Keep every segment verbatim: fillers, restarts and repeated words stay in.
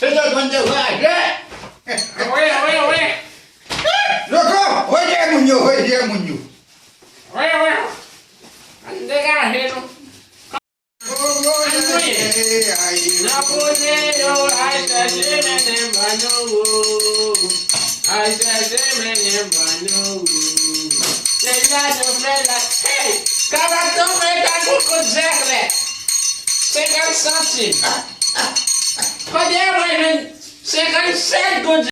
Se te konn dekouraje. Wi, wi, wi. Loko, voye moun yo, voye moun yo. Wi, wi. Ann degaje nou. Ann voye. Nan kote yo al chèche mennen ban nou. Al chèche mennen ban nou. Se la nou fè la. Hey! Kaba tonbe tankou kout zèklè. Senkant santim. Kote mwen jwenn senkannsèt goud?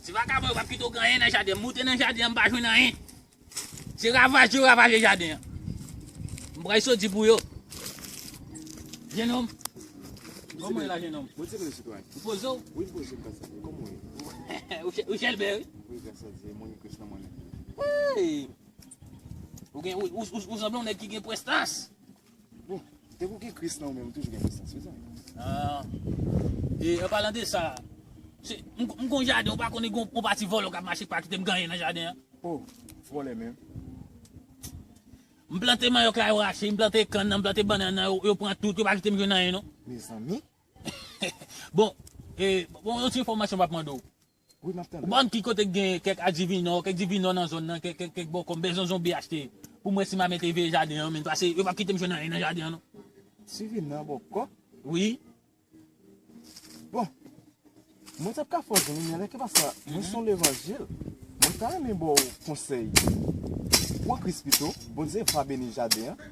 Se vakabon yo p ap kite w gen anyen nan jaden. M moute nan jaden an, m pa jwenn anyen. Se ravaje yo ravaje jaden an. M pral soti pou yo. Jenòm. Kòman w ye la, jenòm? Bondye beni sitwayen. Ou poze w? Wi, m poze m, pastè. Kòman w ye? Ou chè-, ou chèlbè, wi. Wi, gras a Dye, mwen gen Kris nan mwen. Hey! Ou gen, ou, ou, ou, ou sanble yon nèg ki gen prestans. Bon, depi w gen Kris nan ou menm, ou toujou gen prestans, mezanmi. Ah. E, an palan de sa, se, m, m gon jaden, ou pa konnen gon, yon pati vòlò k ap mache k pa kite m gen anyen nan jaden an. Oh, vòlè menm. M plante manyòk la, yo rache, m plante kann nan, m plante bannann nan, yo, yo pran tout, yo pa kite m jwenn anyen, non. Mezanmi. Bon, e, bon, yon ti enfòmasyon m ap mande w. Wi, m ap tande. Ou pa konn ki kote k gen kèk adivinò, kèk divinò nan zòn nan, kèk, kèk, kèk bòkò, m bezwen yon B H T pou mwen si m a mete veye jaden an, men, paske yo p ap kite m jwenn anyen nan jaden an, non. Ti vin nan bòkò. Wi. Bon, mwen t ap ka fè w jwenn li, men lè ke pase la, mwen se yon levanjil. Mwen ta renmen ba w konsèy. Pran Kris pito, Bondye va beni jaden an.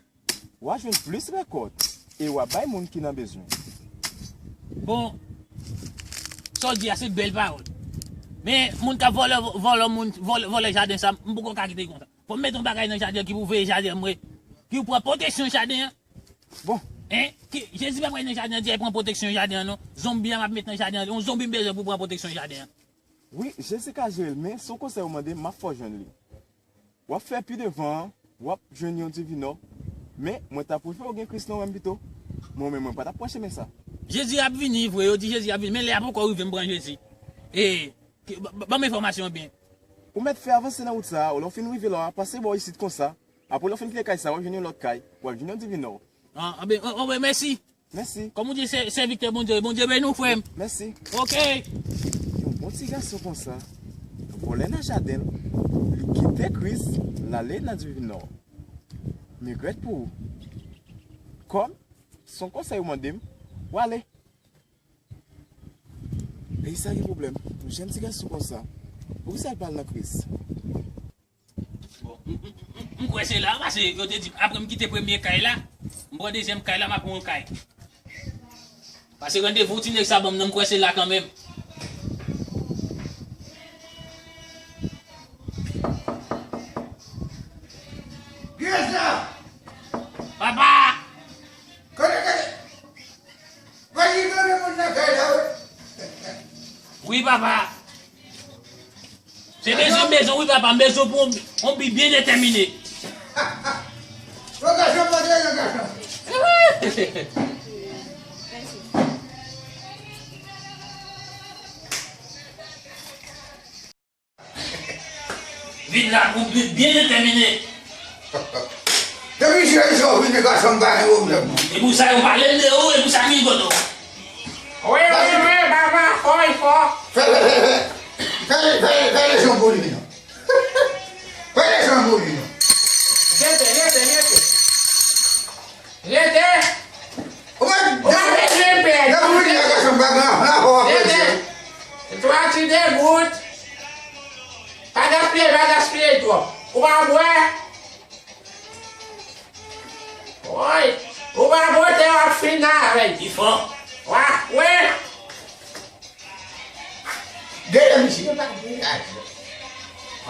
W a jwenn plis rekòt e w a bay moun ki nan bezwen. Bon, sa w di a se bèl pawòl. Men moun k ap vòlè, vòlè moun, vòlè, vòlè jaden sa, m poko ka kite l konsa. Fò m mete yon bagay nan jaden an ki pou veye jaden an, mwen. Ki pou pran pwoteksyon jaden an. Bon. Hein? Ki, Jezi pa pral nan jaden an, di al pran pwoteksyon jaden an, non. Zonbi a m ap met nan jaden an, yon zonbi m bezwen pou pran pwoteksyon jaden an. Wi, Jezi ka jere l, men si w konsèy ou mande m, m ap fè w jwenn li. W ap fè pi devan an, w ap jwenn yon divinò. Men, mwen ta prefere w gen Kris nan ou menm pito. Mwen menm, mwen pa t ap pran chemen sa. Jezi ap vini, vre, yo di Jezi ap vini, men lè a poko rive m pran Jezi. E, ki, ba, ba, ban m enfòmasyon an byen. Ou mèt fè avanse nan wout sa a, lè w fin rive la, pase bò isit konsa. Apre lè w fin kite kay sa, w ap jwenn yon lòt kay, w ap jwenn yon divinò. Ah, anben, anben, mèsi. Mèsi. Kòm ou di, se, sèvitè Bondye, Bondye beni w, frè m. Mèsi. Oke. Yon bon ti gason konsa, vòlè nan jaden l, li kite Kris, l ale nan divinò. M regrèt pou ou. Kòm, se yon konsèy ou mande m, w ale. Peyi sa gen pwoblèm. Yon jèn ti gason konsa, poukisa l pa al nan Kris? Bon, m, m, m, m kwè se la, paske yo te di, apre m kite premye kay la, m pran dezyèm kay la, m ap pran yon kay. Paske randevou ti nèg sa ban m nan, m kwè se la kanmenm. Papa! Kote, kote? Mwen di gade moun nan kay la, wi. Wi, papa. Se bezwen, bezwen, wi, papa. M bezwen pou yon, yon bi byen detèmine. Yon gason, mwen di yon gason. Vin la pou byen, byen detèmine. Depi se sa w vini, gason m pa gen pwoblèm, non. E pou sa yo pale m de ou, e pou sa ki kote w. Wi, wi, wi, papa, fò, fò. Fè, fè, fè, fè. Fè, fè, fè leson pou li, non. Fè leson pou li, non. Rete, rete, rete. Rete! Ou pa bezwen pè. Rete! Twa ti debout. Pa gaspiye, pa gaspiye twòp. Ou pa bwè. Woy! Ou pa bwè, w ap fin avè l. Ki fò? Wa, wi! Dèyè misye yo pa gen laj.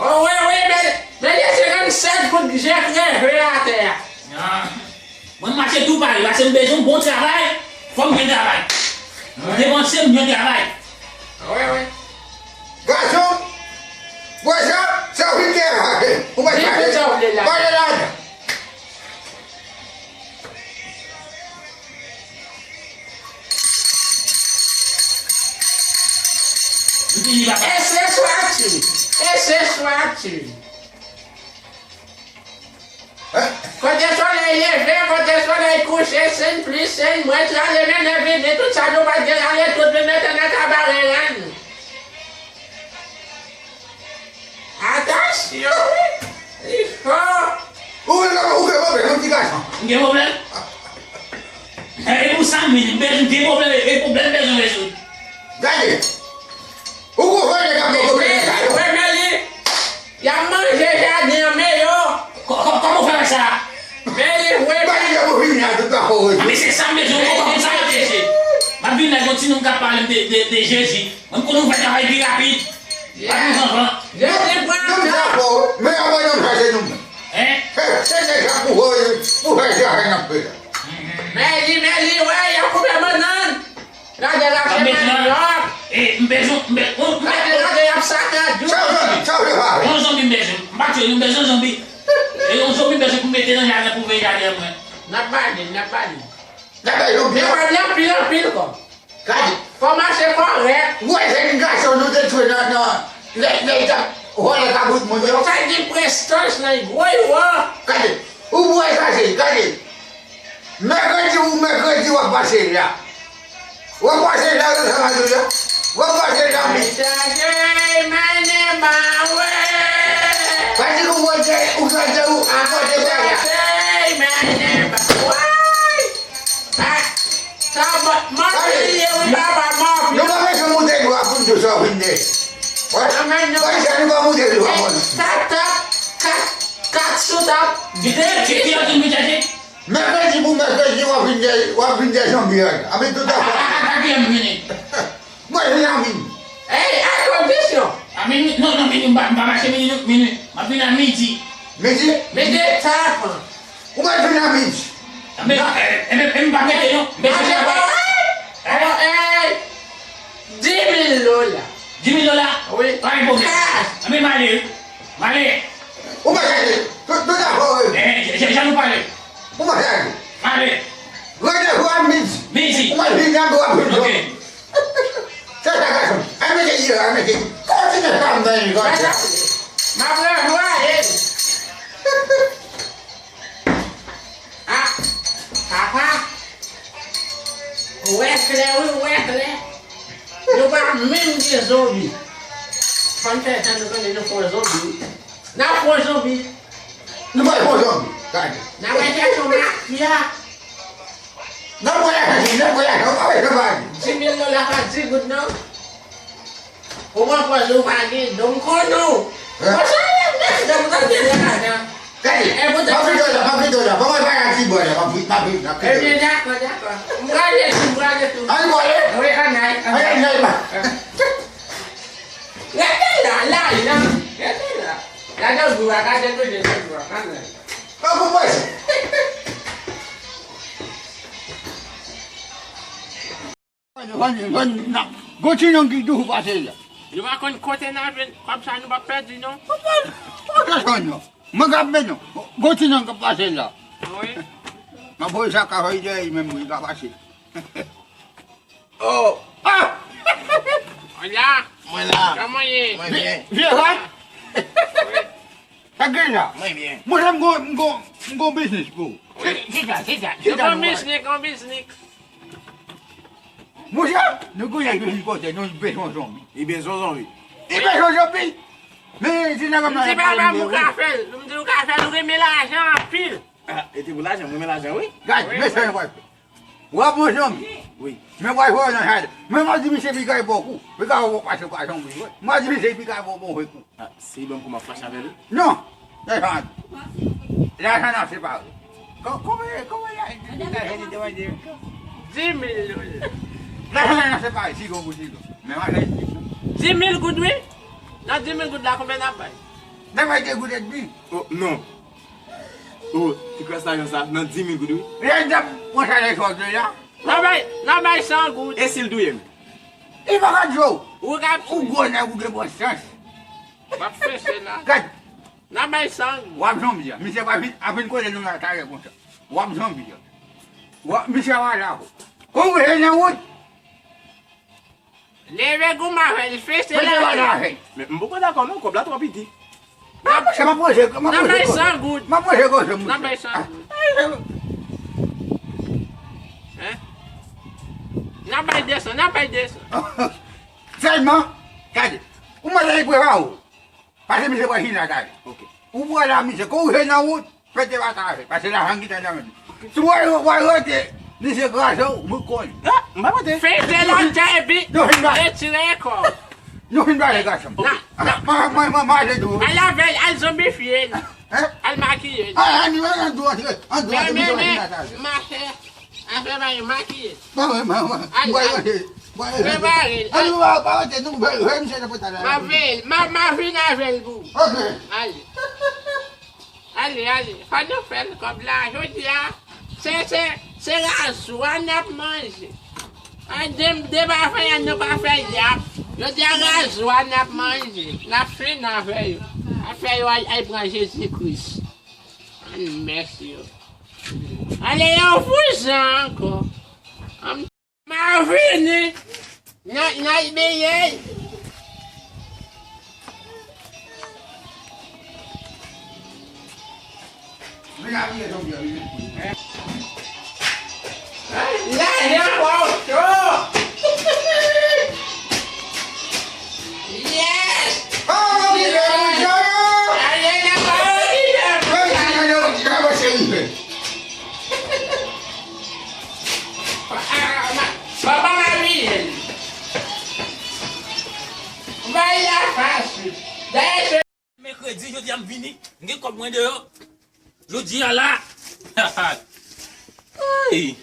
O wi, wi, men, men gen senkannsèt goud je kreve atè a. Ah. Mwen mache tou pare, paske m bezwen yon bon travay, fò m gen travay. Wi. Depanse m gen travay. Wi, wi. Gason, wè sa, sa w vin fè a. Ou mèt pale. Di tout sa w vle la. Pale ladan. E se swati. E se swati. Kote solèy leve, kote solèy kouche, se n pli, se n mwens, rale mennen vini, tout sa nou pa t gen, rale tout vin mete nan kabarè rann. Atansyon, wi! Li fò! Ou gen, ou gen pwoblèm, yon ti gason. M gen pwoblèm? E, e pou sa m vini, m bezwen gen pwoblèm, e pwoblèm m bezwen rezoud. Gade! Ou konprann nèg ap gen pwoblèm sa yo? Wè, men li, y ap manje jaden an, men yo. Kò-, kò-, kòman w fè wè sa? Men li, wè, men li. Gade, ou vini a tout pa fò, wè. Men se sa m bezwen, ou konprann sa yo te di. M ap vin la, yon ti nonm k ap pale m de, de, de Jezi. Mwen, m konn ouvè travay pi rapid. Pa gen zanfan. Jezi pran tan. Nonm sa fò, men yo pa janm chache nonm nan. Hein? Se, se nèg la pou voye, pou fè travay nan peyi a. Men li, men li, wè, y ap koupe bannann. Gade la, se manyòk. E, m bezwen, m be-, m, m, gade la, y ap sakadou. Sa w zanmi, sa w vle pa vle. Yon zonbi m bezwen. M pa tchwe, m bezwen zonbi. E yon zonbi m bezwen pou mete nan jaden, pou veye jaden mwen. N ap ba li, n ap ba li. N ap ba li zonbi. Yo ba li anpil, anpil kòb. Gade. Fò mache kòrèk. Ou wè jèn gason nou te tchwe nan, nan, lè, lè l t ap vòlè kabrit moun yo? Sa gen prestans nan, gwo yo. Gade. Ou bwè sa se, gade. Mèkredi ou mèkredi w ap pase la. W ap pase la, yo sa va di la. W ap pase la, men. Chache, mennen ba, wè. Pa di kou w te, ou te, ou te, ou te, ou te, ou te, mennen ba, wè. Sa ba, manti li ye wi, papa, manti. Nou pa bezwen moute dwa pou n di sa w vin de. Wè. Anmèy, nou pa bezwen moute dwa pou n. Kat, kat, kat, kat sou tap. Ki, ki, ki, ki, ki, ki, ki, ki, Mèkredi pou mèkredi, w ap vin de, w ap vin de zonbi, wè. Api tout afè. A, a, a, a, ki lè m vini? Mwen vin a midi. Ey, a kondisyon. A midi? Non, non, midi, m pa, m pa mache midi, non, midi. M ap vin a midi. Midi? Midi, tap. Ou mèt vin a midi. Enben, enben, enben, m pa mete, non. M mete. Ey, ey, ey. Dis mil dola. Dis mil dola? Wi. Pa gen pwoblèm. Cash. Enben, m ale, wi. M ale. Ou mèt ale. Tout, tout afè w. Eh, jan, jan nou pale. Ou mèt ale. M ale. Randevou a midi. Midi. Ou mèt vin nan bwa pou. Ok. Se sa, gason. Ay, mete yo, ay, mete. Kontinye sa m nan yon gason. M ap ranvwaye l. Ah, papa. Ou wè klè, wi, ou wè klè. Nou pa menm gen zonbi. Fò n fè jan nou konnen nou fè yon zonbi. N ap fè yon zonbi. Nou pa fè yon zonbi. Gade. N ap al chèche yon mafya. N ap voyaje, n ap voyaje, n ap voyaje. Dis mil dola pa dis goud, non. Ou pran pòz ou pa gen, donk konnen w. Hein? Konsa, men, men, donk, donk, gen lajan. Gade, e, pou m ap vin la, m ap vin la. Ban mwen pale a ti bò la, m ap vin, m ap vin, m ap vin. Ebyen, dakò, dakò. M prale tou, m prale tou. Ann prale? Wi, ann al, ann al. Ann al, ann al. Rete la, la, la. Rete la. Gade gou a, gade gou a, gade gou a, ann al. An pou mwen. Gwo ti nonm ki toujou pase la. Yo pa konn kote n ap jwenn kòb sa, nou p ap pèdi, non. Mwen k ap mennen w. Gwo ti nonm k ap pase la. Wi. M ap voye sa ka fè dèyè menm wi, ka pase. Oh! Ah! Hola! Mwen la. Kòman ye? Mwen byen. Vye rat! Sa k gen la? Mwen byen. Mwen la, m gon, m gon, m gon biznis pou ou. Chita, chita, chita. Yon biznis, yon biznis. Monchè, nou konnen ki vin kote nou, li bezwen zonbi. Li bezwen zonbi. Li bezwen zonbi. Men, ti nèg la. M di papa m ou ka fè l. M di ou ka fè l, ou renmen lajan anpil. Ah, e te pou lajan, m renmen lajan, wi. Gad, men sa yo pral fè. W ap yon zonbi. Wi. Men w al fè w nan jaden. Men m ap di misye piga e bon kou. Piga w pase pa zonbi, wi. M ap di misye piga e bon, bon kou. Ah, se li ban m kou m ap fache avè l, wi. Non. Sa sa. Lajan n ap separe. Kò-, kòman, kòman la, lajan li te mande? Dis mil dola. Lajan n ap separe, sigon pou sigon. Men m ap fè dis mil goud, wi. Nan dis mil goud la, konbyen n ap bay? N ap bay de goud edmi. Oh, non. Oh, ti kras lajan sa, nan dis mil goud, wi. Lè n t ap pran sa lè sòt la. N ap bay, n ap bay san goud. E si l touye m? Li pa ka touye w. Ou ka touye. Ou gwo nèg, ou gen bon sans. M ap fese la. Gad. N ap bay san goud. W ap zonbi a. Misye pa vin, ap vin kote nou la talè konsa. W ap zonbi a. W ap, misye pa la. Ou vle nan wout. Leve goumen avè l, fese l. Fese l avè l. Men m poko dakò non, kòb la twò piti. Ah, monchè, m ap manje, m ap manje koze. N ap bay san goud. M ap manje koze, monchè. N ap bay san goud. Hein? N ap bay de san, n ap bay de san. Sèlman, gade, ou mande li prepare w. Pase misye pral chita talè. Ok. Ou pral la misye, kou w jwenn nan wout, pete batay avè, pase lajan ki te nan men. Si w al, w al rete, misye kraze w, bout kò l. Ah, m pa rete. Fete l atè epi retire kò w. Nou fin pale gason. Na, na. Mwen, mwen, mwen, mwen ale tou. Al avè l, al zonbifye l. Hein? Al makiye l. Ah, an nou, an nou antre, an nou antre, men, men, men, machè. Afè pa yo makiye. Ba mwen, ba mwen. Ale, ale. Prepare l. An nou pa, pa rete, nou, veye, veye misye nan pòt la. M ap veye l. M ap, m ap vin avè l pou ou. Ok. Ale. Ale, ale. Fò nou fè l kòb la. Jodi a, se, se, se razwa n ap manje. An de, de pa fè anyen, nou pa fè yap. Jodi a, razwa n ap manje. N ap fin avè yo. Afè yo al, al pran Jezi Kris. Ann mèsi yo. Ale yon vouzan ankò. Ann m a vini. Nan, nan biyè. Vin a biyè, Jean-Pierre, vin. Lajan pa w cho. Yes! Ah, mon Dieu, mon Dieu! Lajan pa w ki fè m. Mwen, mwen, mwen, mwen, mwen, mwen, mwen, mwen. Ah, M gen kòb mwen deyò. Jodi a la. Ay.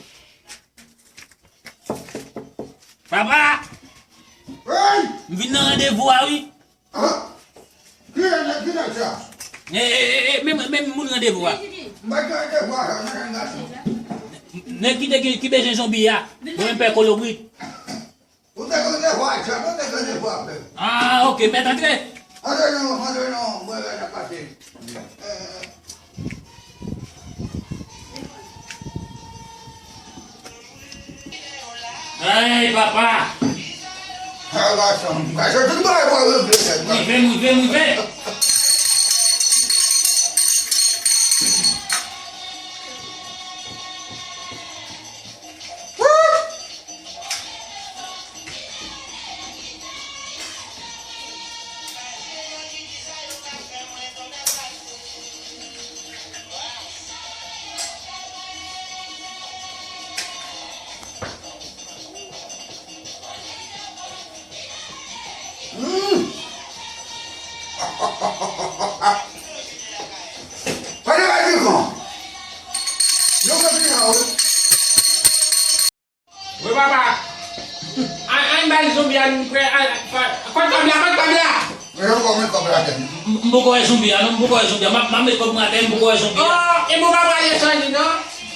Papa! Hey! M vin nan randevou a wi. Ah! Ki nèg, ki nèg sa? E, e, e, e, menm, menm moun randevou a. M pa gen randevou a, non, non, gason. Nèg ki te gen, ki bezwen zonbi a. Mwen menm pè kolobrit. Ou te konn de vwa, Jan, ou te konn de vwa, frè. Ah, ok, mèt antre. Antre non, antre non, mwen wè n ap pase. Eh. Ay, papa. Ah, gason, gason, tout bagay pou regle nèt. Rive, rive, rive. Hmm. Pale pa di kon. Yo konpli la, wi. Wi, papa. Ann, ann bay zonbi a, nou prè, ann, pa, kot kòb la, kot kòb la? Men non, kòb, men kòb la, tèt. M, m poko wè zonbi a, non, m poko wè zonbi a. M ap, m ap met kòb mwen atè, m poko wè zonbi a. Oh, e bon, pa prale san li, non?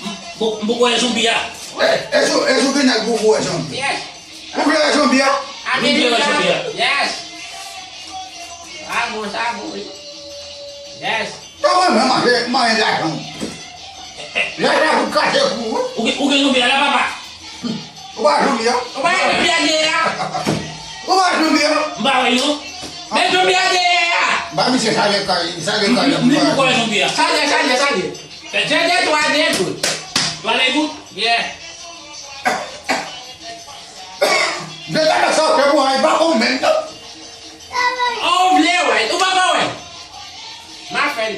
M, m poko wè zonbi a. E, e sou, e sou vin ak pou wè zonbi. Yes. Ou vle wè zonbi a? M vle wè zonbi a. Yes. Sa bon, sa bon, wi. Yes. Kòman mwen manje, manje lajan? Lajan pou kache kou. Ou gen, ou gen zonbi a la, papa? Ou pa zonbi a? Ou pa zonbi a dèyè a? Ou pa zonbi a? M pa wè non. Men zonbi a dèyè a. Ba misye sale kay, sale kay. M, m, m poko wè zonbi a. Sale, sale, sale. Fè de, de, twa, de, goud. Twa, de, goud? Yeah. Deja nan sa w fè pou an, e pa bon menm non. Ou vle wè, ou pa ka wè. M a fè l.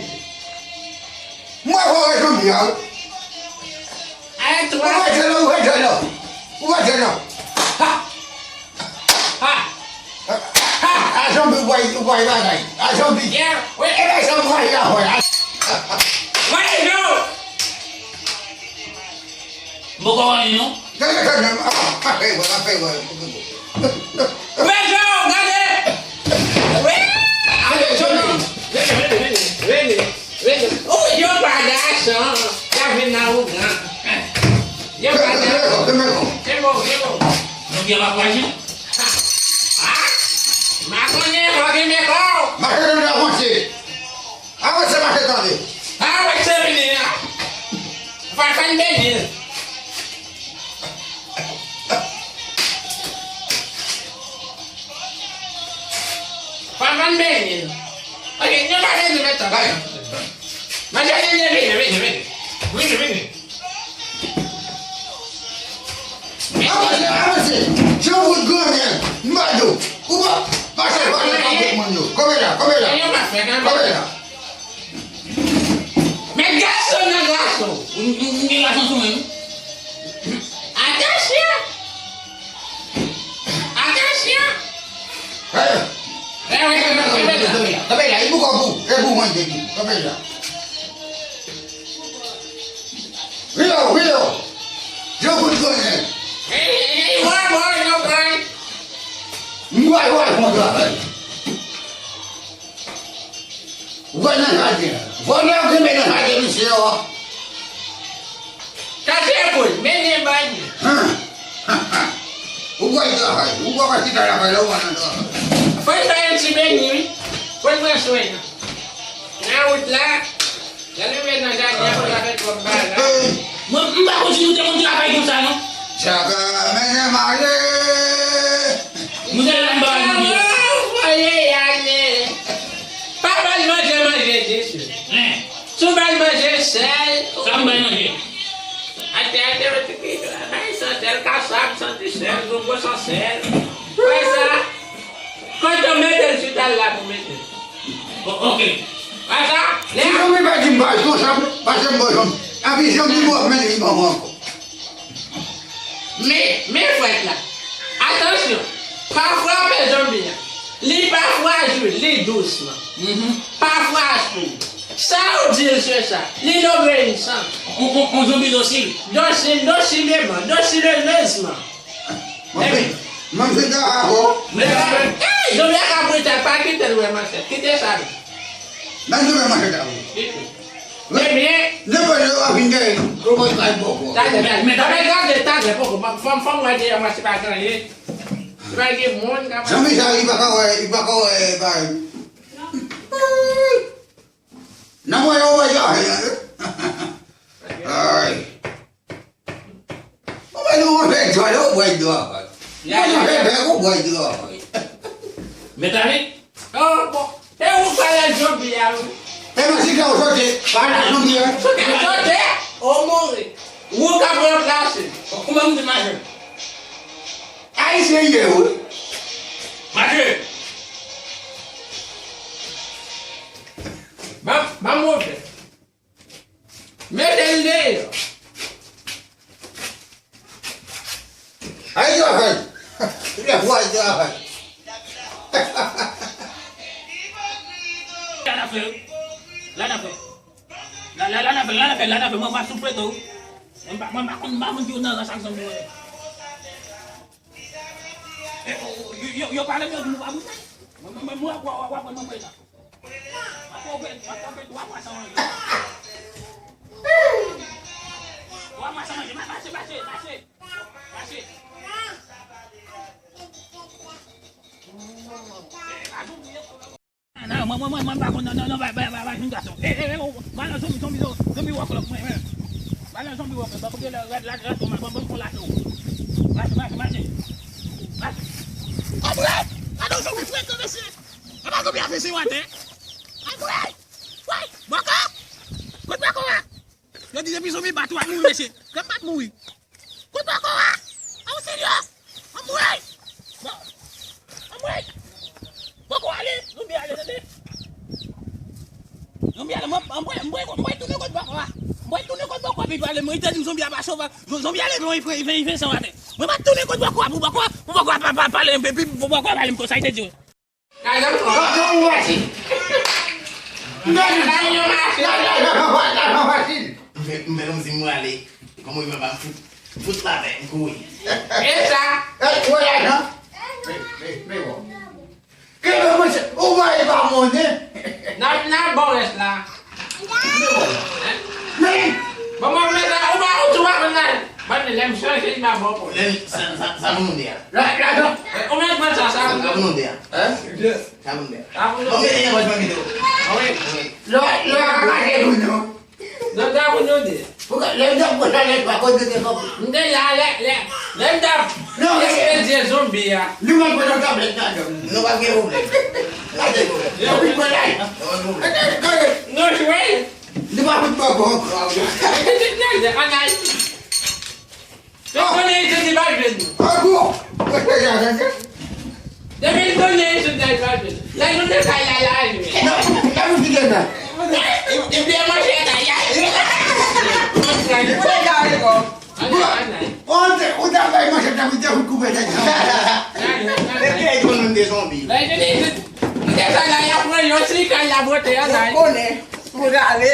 Mwen pa wè zonbi a, wi. Ay, twa. Ou wè djè la, ou wè djè la. Ou wè djè la. Ha! Ha! Ha! A zonbi, ou wè, ou wè bagay. A zonbi. Yeah, wi. E pa sa m wè a wè. Wè, non. M poko wè anyen non. Gade, gade, gade, ap, ap fè wè, ap fè wè. Mèt yo, gade. Wi. Ale, Jonan. Vini, vini, vini, vini, vini. Ou, yo pa gason. Y ap vin nan ougan. Yo pa gason. Se bon, se bon. Nou byen pa kwaje. Ha. Ma konnen, pa gen mèt. Mache nan avanse. Avanse, mache tande. Avanse vini a. Fafan beni. Fafan beni. Ok, nou mache nou metan. Bay. Mache vini, vini, vini, vini. Vini, vini. Avanse, avanse. Jan w fout granmè, m ba di w. Ou pa, pase, pase, pase moun yo. Kanpe la, kanpe la. Kanpe la. Men gason nan gason. M, m, m gen gason sou mwen, wi. Atansyon. Atansyon. Hey. Hey, hey, hey, hey, hey. Kanpe la, kanpe la. E pou kò pou, e pou manje li. Kanpe la. Rio, Rio. Yo fout konnen. Hey, hey, hey, why, why, no, why? Why, why, why, why? Vòlè nan jaden. Vòlè yo kenbe nan jaden misye yo. Kache poul, mennen bay li. Ou wè travay, ou wè pa chita lakay la, ou wè nan travay. Fò l bay yon ti beni, wi. Fò l pran swen. Nan wout la, lè l rive nan jaden an, fò l pa fè twòp bagay. Mwen, m pa konn si nou te konn travay konsa, non. Chak mennen mare. Nou te la m ba nou byen. Voye ale. Pa ba l manje, manje di sou. Hein. Si w ba l manje sèl. Sa m ba l manje. Atè, atè, atè, bay san sèl, kasab san ti sèl, gwo san sèl. Wè sa? Kote w mete l, chita l la pou mete l. O-, ok. Wè sa? Si zanmi pa di m pa konsa, pa janm bon zanmi. Epi zanmi m ap mennen li ban mwen ankò. Men, men frèt la. Atansyon. Pa frape zanmi a. Li pa fwajil. Li dousman. Mhm. Pa frape. Sa ou di l se sa. Li lobeyisan. On, on, on zonbi dosil. Dosil, dosileman, dosilezman. Mwen, mwen, mwen, mwen, mwen, mwen, Ey, zonbi a ka brital, pa kite l wè manchèt. Kite sa non. Mwen, mwen, mwen, mwen, mwen. Ebyen, le bon yo ap vin dèyè nou. Koman sa poko? Talè, talè. Men talè, gade, talè, poko. Fò m, fò m wè dèyè mwen, se pa granyen. Se pa gen moun k ap Zanmi sa, li pa ka wè, li pa ka wè, bay. Nan mwen, yo, wè, yo, ay. Ay. Ou wè nou, ou wè, yo, ou wè, yo, ay. Ou wè, yo, ay, ou wè, yo, ay. Men talè, Oh, bon. E ou pale zonbi a, wi. E mwen si ke ou sote, pa nan zonbi, wi. Sote, sote, ou mouri. Ou ka pran plas li. Ou menm di mache. Ayisyen ye, wi. Mache. Ban, ban mwen fè. Mete l deyò. Ay, travay. Travay, travay. La n ap fè. La n ap fè. La, la, la n ap fè, la n ap fè, la n ap fè. Mwen, mwen pa souflete w. Mwen pa, mwen pa konn, mwen pa konn di w nan rans ak zanmi w. E, o, o, yo, yo, yo pale, yo di nou pa bouje. Mwen, mwen, mwen, mwen, mwen, mwen, mwen, mwen, mwen. Mwen twonpe, mwen twonpe twa mwa san manje. Twa mwa san manje, ma-, mache, mache, mache. Mache. Nan, mwen, mwen, mwen, mwen pa konn, non, non, non, bay, bay, bay, bay, jèn gason. E, e, e, o, ba lè zonbi, zonbi, zonbi, zonbi wòk lòk, mwen, mwen. Ba lè zonbi wòk lòk, ba, ba, ba, ba, ba, ba, ba, ba, ba, ba, mache, mache, mache. Mache. Anmwey! Gade yon zonbi frekan, mesye! Epa zonbi a fese w atè. Anmwey! Woy! Bòkò! Kot bòkò a? Yo di depi zonbi bat ou, w ap mouri, mesye. Kè m pa t mouri. Kot bòkò a? A ou serye? Anmwey! Bon. Anmwey! Bòkò ale! Zonbi ale, tande! Zonbi ale, mwen, mwen, mwen, mwen tounen kot bòkò a. Mwen tounen kot bòkò a, epi pale, mwen te di zonbi a pa sovay. Zon-, zonbi ale, mwen, mwen, mwen, mwen, san atè. Mwen pa tounen kot bòkò a, pou bòkò a, pou bòkò a pa, pa, pa pale, epi pou bòkò a pale m konsa, li te di. Gade yon masin. Gade yon masin. Gade yon masin. M fè, m fè kòmsi m prale. Kòman w pa m fout, fout la vè, m kouri. E sa? Ey, wè lajan. Men, men, men bon. Kenbe monchè, ou pa e pa monnen. N ap, n ap bon rès la. Men. Bon, mwen, mwen, sa, ou pa, ou tou pa konn la. Ban lè m chanje, li pa bon pou. Lè m, sa, sa, sa pou nou de a. La, la, non. Eh, ou mèt pran sa, sa. Sa pou nou de a. Hein? Sa pou nou de a. Sa pou nou de a. Bon, men, yon bon video. Ah oui. Wi. Lè, lè, pa mache pou nou. Non, sa pou nou de a. Poukwa, lè m t ap pran sa, lè pa konn de kòb. M te la, lè, lè, lè m t ap. Non, men. Ekspedye zonbi a. Nou mèt pran yon tablèt ladan. Nou pa gen pwoblèm. Pa gen pwoblèm. Yo, pi mwen la. Nou pa gen pwoblèm. Nou jwe. Li pa fout bò bò ankò. Anay. Depi konnen isit li pa jwenn nou. Ankò. Depi l konnen isit li pa jwenn nou. Lè nou te kay la, la jwe. Non, la nou te kay la. Li, li byen manje la, la. Anay, anay. Ou te, ou te bay manje, te fout koupe tèt. Anay, anay. Epi, e konn nou de zonbi. Lè nou te, nou te kay la, y ap pran yon ti kay la bote, anay. Ou konnen. Pou gade.